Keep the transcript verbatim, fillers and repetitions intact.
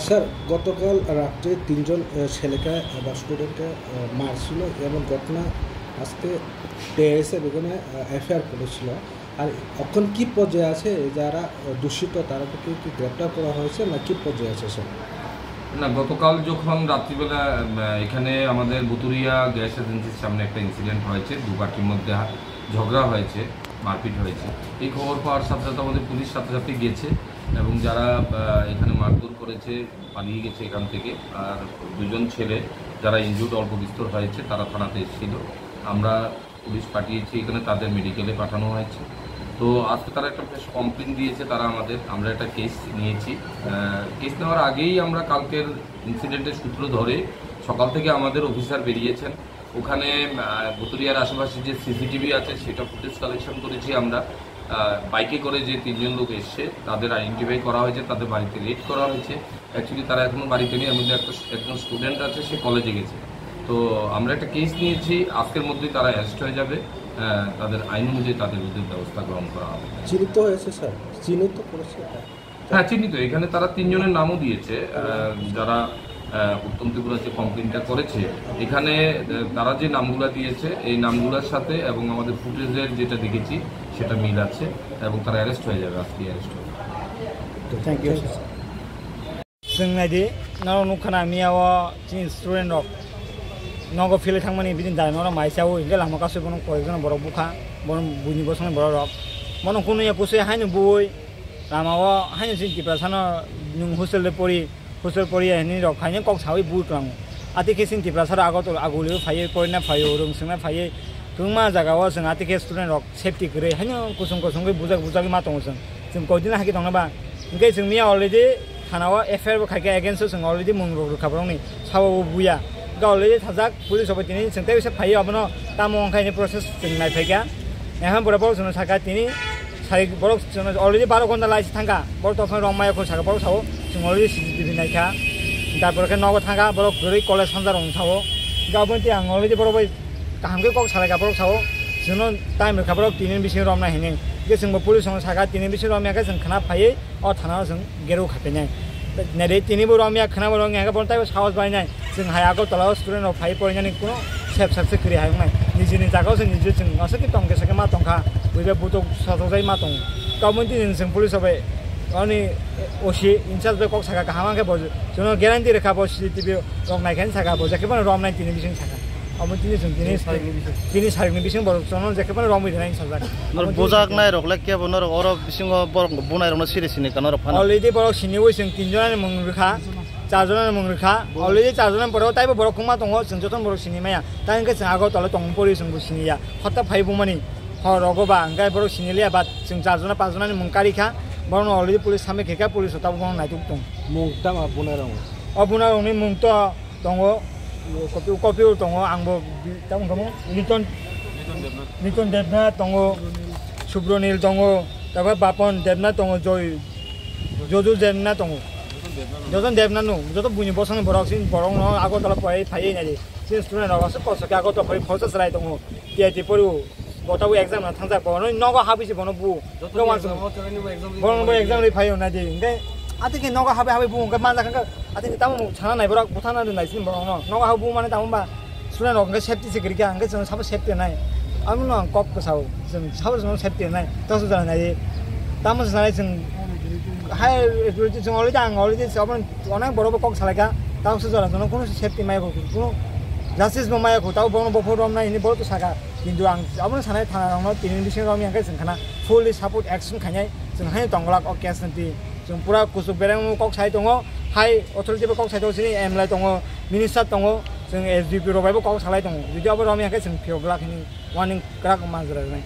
স্যার, গতকাল রাত্রে তিনজন, আহ, ছেলেকে, আহ, বা স্টুডেন্টকে, আহ, মারছিল এবং ঘটনা আজকে পেয়ে এসে এখানে, আহ, এফআইআর করেছিল। আর এখন কি পর্যায়ে আছে, যারা, আহ, দূষিত তাদেরকে কি গ্রেপ্তার করা হয়েছে না কি পর্যায়ে আছে স্যার? না, গতকাল যখন রাত্রিবেলা, আহ, এখানে আমাদের বুতুরিয়া গ্যাস এজেন্সির সামনে একটা ইনসিডেন্ট হয়েছে, দু পার্টির মধ্যে হা-, ঝগড়া হয়েছে, মারপিট হয়েছে। এই খবর পাওয়ার সাথে সাথে আমাদের পুলিশ সাথে সাথে গেছে এবং যারা, আহ, এখানে মারধর করেছে, পালিয়ে গেছে এখান থেকে। আর দুজন ছেলে যারা ইনজুর্ড অল্প বিস্তর হয়েছে, তারা থানাতে এসেছিল। আমরা পুলিশ পাঠিয়েছি এখানে, তাদের মেডিকেলে পাঠানো হয়েছে। তো আজকে তারা একটা ফ্রেশ কমপ্লেন দিয়েছে তারা আমাদের, আমরা একটা কেস নিয়েছি। আহ, কেস নেওয়ার আগেই আমরা কালকের ইনসিডেন্টের সূত্র ধরে সকাল থেকে আমাদের অফিসার বেরিয়েছেন। ওখানে, আহ, বুতুরিয়ার আশেপাশে যে সিসিটিভি আছে, সেটা ফুটেজ কালেকশন করেছি আমরা। আহ, বাইকে করে যে তিনজন লোক এসছে, তাদের আইডেন্টিফাই করা হয়েছে, তাদের বাড়িতে রেড করা হয়েছে। অ্যাকচুয়ালি তারা এখনো বাড়িতে নেই, এর মধ্যে একটা, একজন স্টুডেন্ট আছে, সে কলেজে গেছে। তো আমরা একটা কেস নিয়েছি, আজকের মধ্যেই তারা অ্যারেস্ট হয়ে যাবে। আহ, তাদের আইন অনুযায়ী তাদের বিরুদ্ধে ব্যবস্থা গ্রহণ করা হবে। চিহ্নিত হয়েছে স্যার, চিহ্নিত করেছে এটা। হ্যাঁ, চিহ্নিত। এখানে তারা তিনজনের নামও দিয়েছে, আহ, যারা, আহ, উত্তম ত্রিপুরা যে কমপ্লেনটা করেছে, এখানে, আহ, তারা যে নামগুলা দিয়েছে, এই নামগুলোর সাথে এবং আমাদের ফুটেজের যেটা দেখেছি, সেটা মিল আছে এবং তারা অ্যারেস্ট হয়ে যাবে, আজকে অ্যারেস্ট হবে। Thank you, sir. Chwng naidi, norok nukha na miya o chini student rok nogo philwi thangmani bini dai norok mai chao, hingke lama kaso bono koyekjona borok bukha, bono buini bosongni borok rok. Bono kunu ya kusui haino bui lama o haino chini Tiprasa no nwng hostel de pori, hostel pori ya hinwi rok haino kok sawi bui klango. Ati khe chini Tiprasa rok Agartala aguli o phaiwi porina phaiwi rwng swngna phaiwi kwbangma jaga o chwng ati khe student rok safety kwrwi haino kusung kusung khe bujak bujagwi ma tongo chwng. Chwng koi din hai khe tongna ba. Hingke chwng miya already thana o F I R bo khaikha, against o chwng already mung rok rwkha borokni sabo bo buya. Hingke already thajak police rok bai tini chwng tei bisa phaiwi abono tamo wngkha hini process chwng nai phaikha. Ehon pore borok chwngno sakha tini sai borok chwngno already baro ghonta lai se thangkha. Borok tokphai rok maya kho sakha borok sao chwng already C C T V naikha. Tarpore khe nogo thangkha borok kwrwi college sanjak rok sao. Hingke aboni tei ang already borok bai kaham khe kok salaikha borok sao, chwngno time rwkha borok tini bisingo romnai hinwi. Hingke chwngbo police rokno sakha tini bisingo romya khe chwng khna phaiwi o thana o chwng gero khapenai. Nere tini bo romya khna bo romya khe bono taibo sahos bainai. Chwng hai Agartala o student rok phaiwi porinani kuno sep sep se kwrwi hai wngnai. Nijini jaga o chwng niji chwng aswk khe tong khe sakhe ma tongkha. Buiba butok sajokjai ma tongo. Kabun tini chwng police rok bai oni O C in charge bai kok sakha kaham khe bo chwngno guarantee rwkha bo C C T V rok naikhe sakha bo jekhe bono romnai tini bising sakha. Abo tini chwng tini, tini sarikni bising, tini sarikni bising borok chwngno jekhe phano romwi rwnai sajak. Norok abo tini bujak chwng nai rok le kebo norok oro bisingo borok bunai rokno siri sini ka norok phano. Already borok sini wi chwng tin jonani mung rwkha, char jonani mung rwkha. Already char jonani borok taibo borok kwbangma tongo, chwng jotono borok sini maya. Ta hwnkhe chwng Agartala tongmani pori chwng bo sini ya. Hota phai bumani hor rogo ba hwnkhe borok sini liya, but chwng char jona panch jonani mung karikha. Borokno already police samwi khaikha, police rok tabuk bono naituk tong. Mung tama bunai rok? O bunai rokni mung to tongo, kopi, kopi tongo, ang bo bi-, tamo wngkha mo? Liton, Liton Debnath tongo, Subronil tongo, tabuk Bapon Debnath tongo, Joy, Joju Debnath tongo. Jojon Debnath no, joto buini bosongni borok, sini borok no Agartala phai, phai nai di. Sini student rok aswk kosto khe Agartala phai, phorsa chwrai tongo, T I T pori o. Bo tabuk exam rwna thangjak, bo nogo habwi se bono bu. Joto bo ni wansuk exam o, tei ni bo exam rwi bono bo phai. Exam rwi phaio nai di. Hingke ati khe nogo habwi habwi bu hingke manjak hingke ati khe tamo sana nai borok, buthana rw nai sini borok no. Nogo habwi bu mane tamo ba student rok hingke safety se kwrwi kha, hingke chwng sabo safety nai. Amo no ang kok kwsao, chwng sabo chwng safety nai. Tamo se jana nai di. Tamo se jana chwng high authority chwng already ang already abo onek borok bo kok salai kha. Tamo se jana chwng kuno safety maya kho, kuno justice bo maya kho. Tamo bono bo phone rom nai hini borok to saka. Kintu ang abono sanai thana rokno tini bisingo romya hwnkhe chwng khna fully support action khainai chwng haino tongglak o case no twi. Chwng pura kuchuk bereng kok sai tongo, hai authority bo kok sai tongo, chini M L A tongo, minister tongo, chwng S D P rok bai bo kok salai tongo. Jodi abo romya hwnkhe chwng phiyok glak hwnwi warning kwrak manjra rwnai.